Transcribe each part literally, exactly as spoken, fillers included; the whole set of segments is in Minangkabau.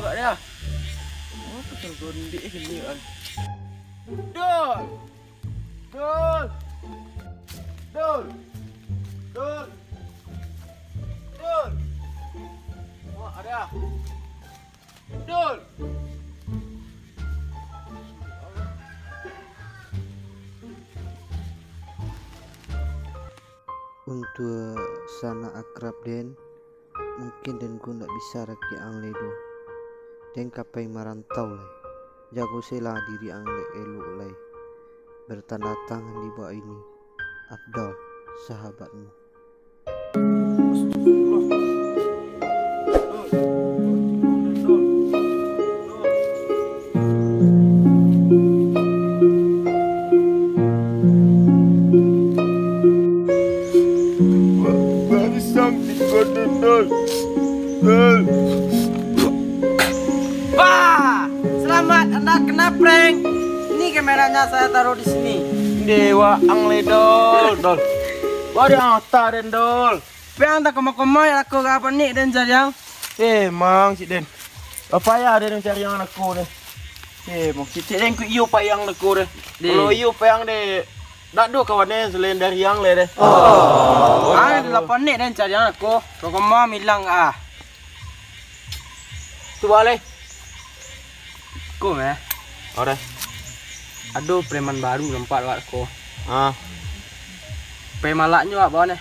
Awak dah. Apa tergondik gini kan? Dul! Dul! Dul! Dul! Dul! Awak ada? Dul! Untuak sanak akrab den, mungkin den ko ndak bisa rakik ang lai doh. Den ka pai marantau lai. Jago selah diri ang dek elok lai. Bertanda tangan di bawah ini, Abdul, sahabatmu. Wah, selamat, anda kena prank. Ini kameranya saya taruh di sini. Dewa ang ledol, dol. Wah, di atas den, dol. Piang tak koma-koma ya, aku gak panik den cari ang. Eh, mang, cik den. Apa ya den cari ang aku deh? Eh, mang, cik den ku iyo payang aku deh. Kalau iyo payang deh, dak do kawan den selain dari ang leh deh. Oh. Ah, dah panik den cari ang aku. Koma-koma milang ah. Tu baleh. Ko meh. Ore. Ado preman baru nampak wak ko. Ah. Preman malaknyo wak bawa neh.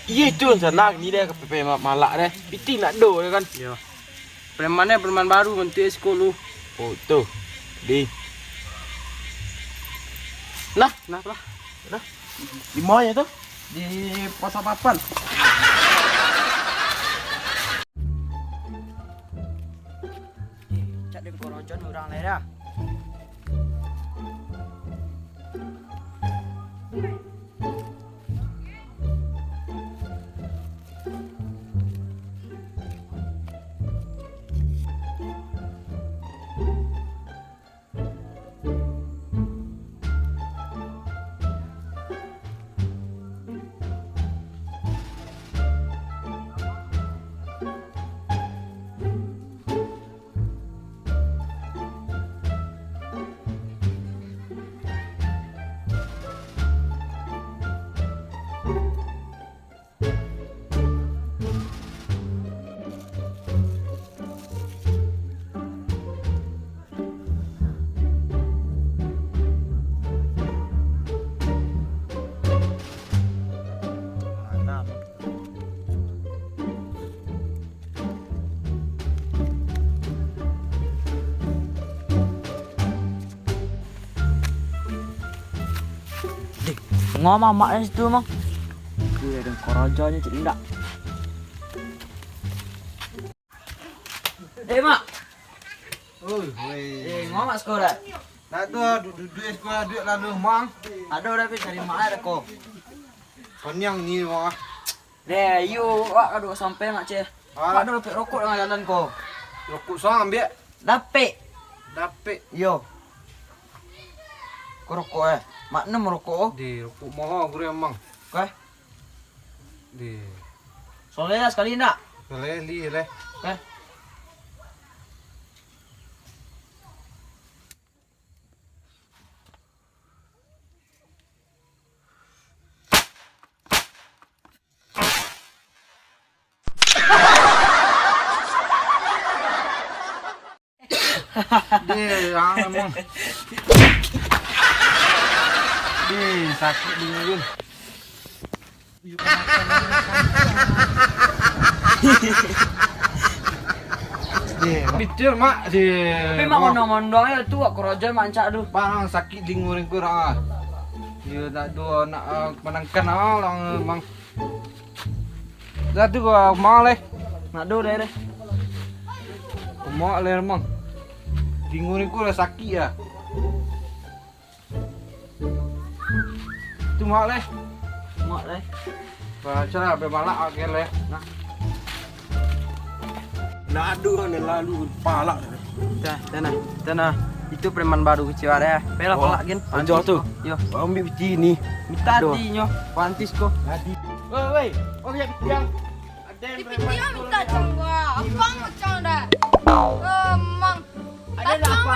Iya tu sana ni deh ke preman malak deh. Piti nak do ya kan. Yo. Preman ni preman baru bentuk sekolah. Oh tu. Di. Nah, nah lah. Nah. Di mana tu? Di Pasar Papan. Cak den korojon urang lai dah. Deh, ngomong mak dari situ, Mang. Gue ada korojonyo cik indak. Eh, Mak. Oi, wei. Eh, ngomong mak sekolah. Nak tu, duduk-duduk sekolah, duduk lalu, Mang. Ado dah, pi cari mak ada ko. Konyang ni, Mang. Deh, iyo, wak kadok sampai mak ceh. Ah. Wak ado dapek rokok tangah jalan ko. Rokok sang ambiak. Dapek. Dapek. Iyo. Ko rokok eh. Mak nem rokok oh. Di rokok maha gurih emang. Keh. Di. Soleh lah sekali ndak? Soleh li leh. Keh. Deh, yang emang. Deh, sakit dingin. Deh, bitul mak, deh. Tapi mak mondong-mondong ya tu, wak korojo mancak tu. Bang sakit dingin kurang ah. Dia nak dua nak ah, menangkan ah, lang, bang. Dah tu gua mau leh. Nak do deh deh. Mau leh mang. Dingin ku lah sakit ya. Tu mak leh. Mak leh. Baca lah, be malak akhir leh. Nah. Nak ado kan lalu palak. Dah, dah nah, dah nah. Itu preman baru kecil ada ya. Pelah palak gin. Anjo tu. Yo. Ambil piti ni. Minta hati nyo. Pantis ko. Hati. Woi, woi. Oh ya piti yang. Ada yang preman. Piti yang minta cang gua. Apa mau cang? Oh, mang. Ado lah. Tatang apa?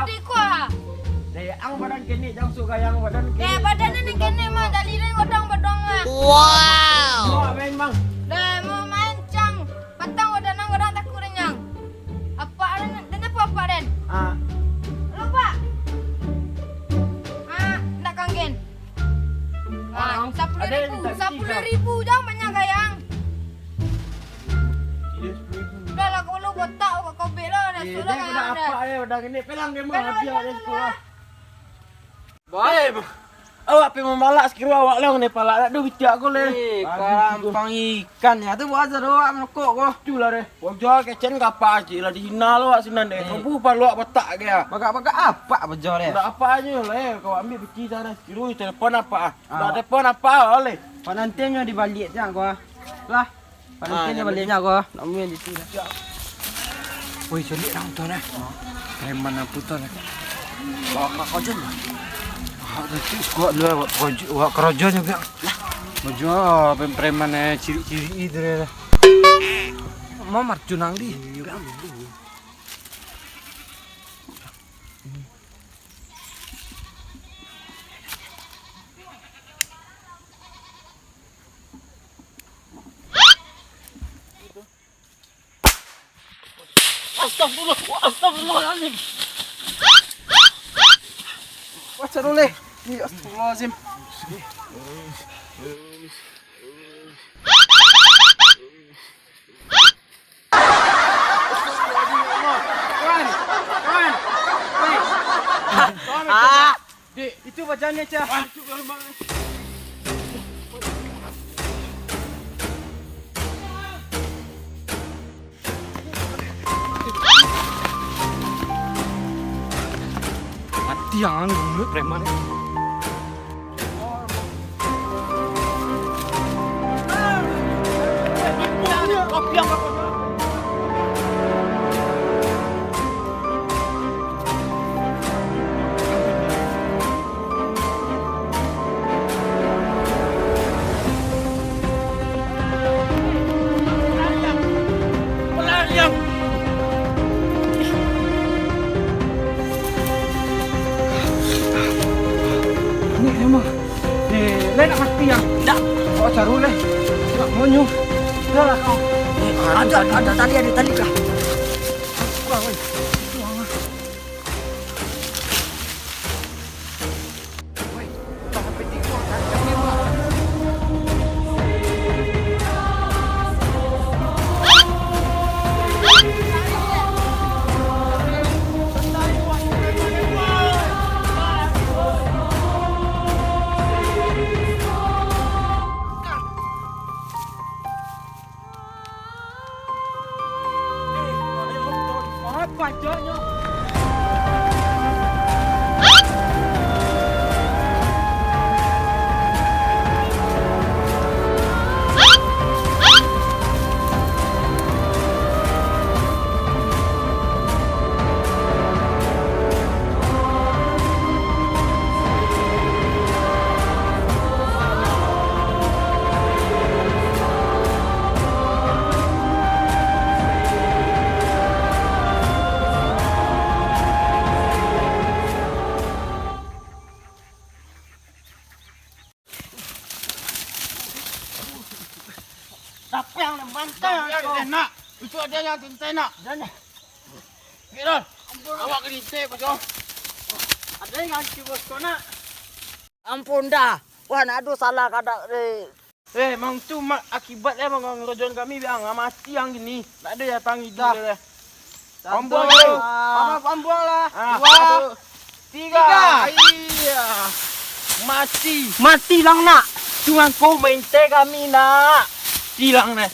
Deh, ang badan kenek, jang sok gayang badan kenek. Eh, badan ni kenek, mang. Dari lai godang badan lah. Wow. Mau main, mang? Dah, mau main, cang. Patang badan ang godang, takut den, nyang. Apak den, den apo apak den? Ah. Lo, Pak. Ah, ndak kanggen. Ah, sapuluah ribu, sapuluah ribu, jang banyak gayang. Iyo, sapuluah ribu. Udah lah, kalau botak, kau kobek lah, dah. Eh, sudah dah, lah, dah. Apa ya, udah gini, pelang dia mah, hadiah dia sekolah. Baik. Awak pi mamalak sakiro awak lah, ngene palak dak do bitiak ko leh. Eh, karampang ikan ya tu, buat asa doh awak manokok ko. Tu lah deh. Wajar kecen kapak aja lah, dihina lo awak sinan deh. Eh. Kabuah paluak botak ke ya. Bagak-bagak apak bajo deh. Ndak apa aja lah, eh. Kau ambil piti sana, sakiro telepon apa ah? Ah. Ndak telepon apa ah, leh. Pak nanti nyo dibaliak siang ko ah. Lah. Panantian baliaknyo ko, nak main di tu dah. Woi, caliak nang tu nah. Preman apo tu nah? Bawa mak kau je lah. Ah, tu kuat lu, awak karajo, awak karajo juga. Bajo, preman-preman, eh, cirik-cirik itu dah. Mau marcun nang di. Astagfirullah, astagfirullahaladzim. Astagfirullahaladzim. Kawan, kawan, kawan. Ah. Dek, itu bajalan, Cah. Mati ang, mulut preman. Ni, ni mah. Ni, lai nak mati ang? Ndak. Awak caru lai. Nak monyo. Dah lah kau. Eh, ada, ada tali, ada tali kah? Kurang, weh. Kurang, ah. Siapa yang mantap? Nak, itu ada yang tentang nak. Kira, awak kena cek, Bos. Ada yang nganci, Bos, kau nak? Ampun dah. Wah, nak ado salah kadak deh. Eh, mang tu mak akibat eh, mang ngerajoan kami biang mati yang gini. Nak ada datang hidup dah. Ambuang tu. Mama ambuang lah. Ah, dua, satu, tiga. Tiga. Iya. Mati. Mati lang nak. Cuma kau main teh kami nak. Tilang deh.